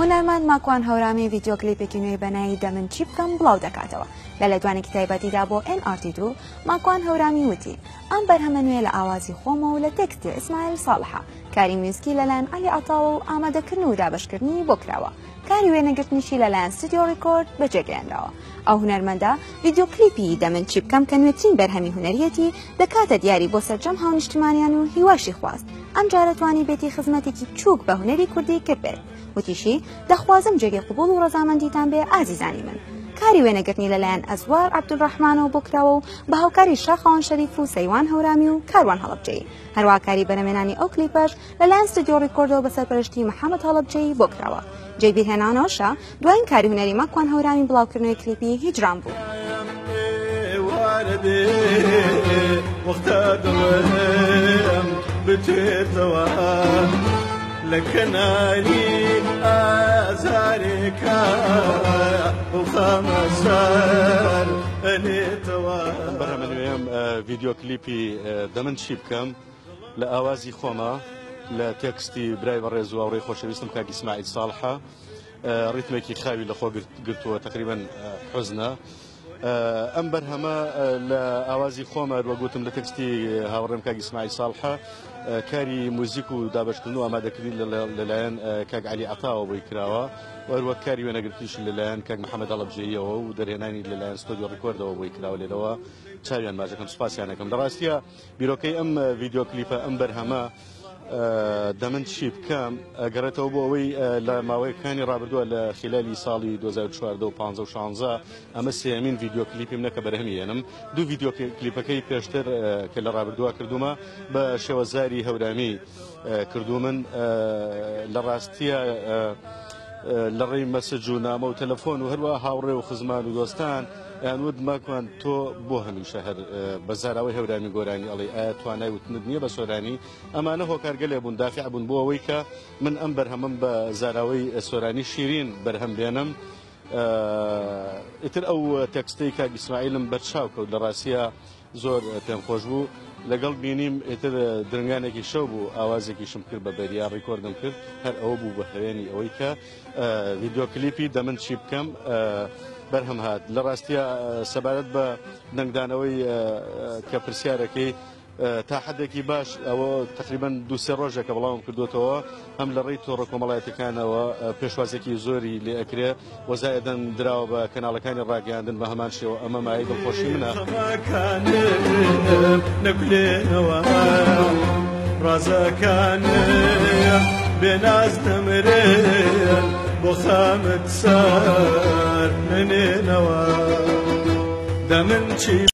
هونەرمەند ماکوان هەورامی ڤیدیۆ کلیپێکی نوێی بەناوی دەمن چی بکەم بڵاو دەکاتەوە. لە لێدوانێکی تایبەتیدا بۆ ئێن ئاڕ تی دوو، ماکوان هەورامی وتی، ئەم بەرهەمە نوێیە لە ئاوازی خۆمە و لە تێکستی ئیسماعیل ساڵحە، کاری میوزکی لەلایەن عەلی عەتاوە و ئامادەکردن و دابەشکردنی بۆ کراوە، کاری وێنەگرتنیشی لەلایەن ستۆدیۆ ڕیکۆرد بەجێگەیەنراوە. ئەو هونەرمەندە ڤیدیۆ کلیپی دەمن چی بکەم کە نوێترین بەرهەمی هونەریەتی دەکاتە دیاری بۆ سەرجەم هاونیشتیمانیان و هیواشی خواست ئەمجارە توانیبێتی خزمەتێکی بچووک بە هونەری کوردی کردبێت. وتیشی، دەخوازم جێگەی قبوڵ و ڕەزامەندیتان بێ ئازیزانی من. کاری وێنەگرتنی لەلایەن ئەزوار عەبدولڕەحمانەوە بۆ کراوە و بە هاوکاری شاخەوان شەریف و سەیوان هەورامی و کاروان هەڵەبجەیی. هەروەها کاری بەرهەمهێنانی ئەو کلیپەش لەلایەن ستۆدیۆ ڕیکۆردەوە بە سەرپەرشتی محەمەد هەڵەبجەیی بۆ کراوە. جێی بیرهێنانەوەشە دوایین کاری هونەری ماکوان هەورامی بڵاوکردنەوەی کلیپی هیجران بوو. لە کەناری ئازارێکا خەمە سەر ئەنێتەوە. بەرهەمە نوێیەم ڤیدیۆ کلیپی دەمن چی بکەم لە ئاوازی خۆمە لە تێکستی برای بەڕێز و هاوڕێی خۆشەویستم کاک ئیسماعیل ساڵحە ڕیتمێکی خاوی لەخۆ گرتووە تقریبا حوزنە ئەم بەرهەمە لە ئاوازی خۆمە وە گوتم لە تێکستی هاوڕێم کاک ئیسماعیل ساڵحە کاری موزیک و دابەشکردن و ئامادەکردنی لەلایەن کاک عەلی عەتاوە بۆی کراوە و هەروەک کاری وێنەگرتنیش لەلایەن کاک محەممەد هەڵەبجەییەوە و دەرهێنانی لەلایەن ستۆدیۆ ڕیکۆردەوە بۆی کراوە. لێرەوە چاویان ماچەکەم، سوپاسیانەکەم. لە ڕاستیە بیرۆکەی ئەم ڤیدیۆ کلیپە، ئەم بەرهەمە دەمن چی بکەم، گەڕێتەوە بۆ ئەوەی لە ماوەیەکانی ڕابردووە لە خلالی ساڵی 2014 و 15 و 16، ئەمە سێمین ڤیدیۆ کلیپیم نەکە بەرهەمی هێنم. دوو ڤیدیۆ کلیپەکەی پێشتر کە لە ڕابردووە کردومە بە شێوەزاری هەورامی کردومن. لە ڕاستیە لە ڕێی message و نامە و تەلەفۆن و هەروە هاوڕێ و خزمان و دۆستان یان وت ماکوان تۆ بۆ هەمیشە هەر بە زاراوەی هەورامی گۆرانی ئەڵێ، ئایا توانای وتنت نییە بە سۆرانی؟ ئەمانە هۆکارگەلێ بوون، دافع بوون بۆ ئەوەی کە من ئەم بەرهەمم بە زاراوەی سۆرانی شیرین بەرهەم بێنم. ئیتر ئەو تێکستەی کاک ئیسماعیلم بەرچاو کەوت، لە ڕاستیە زۆر پێم خۆش بوو. لەگەڵ بینیم ئیتر درنگانێکی شەو بوو، ئاوازێکیشم کرد بە بەریا، ڕیکۆردم کرد. هەر ئەوە بوو بە هەوێنی ئەوەی کە ڤیدیۆ کلیپی دەمن چی بکەم بەرهەم هات. لە ڕاستیە سەبارەت بە دەنگدانەوەی کە پرسیارەکەی، تا حدێکی باش ئەوە تقریبا دوو سێ ڕۆژێکە بڵاوم کردوێتەوە، هەم لە ڕێی تۆڕە کۆمەڵایەتەکانەوە پێشوازێکی زۆری لێ ئەکرێ و زائدەن دراوە بە کەناڵەکانی ڕاگەیاندن بە هەمان شێوە. ئەمە مایەی دڵخۆشی منە. نەکولێنەوە ڕازەکانم، بێناز دەمرێن بۆ خەمت سەر ننێنەوە، دەمن چی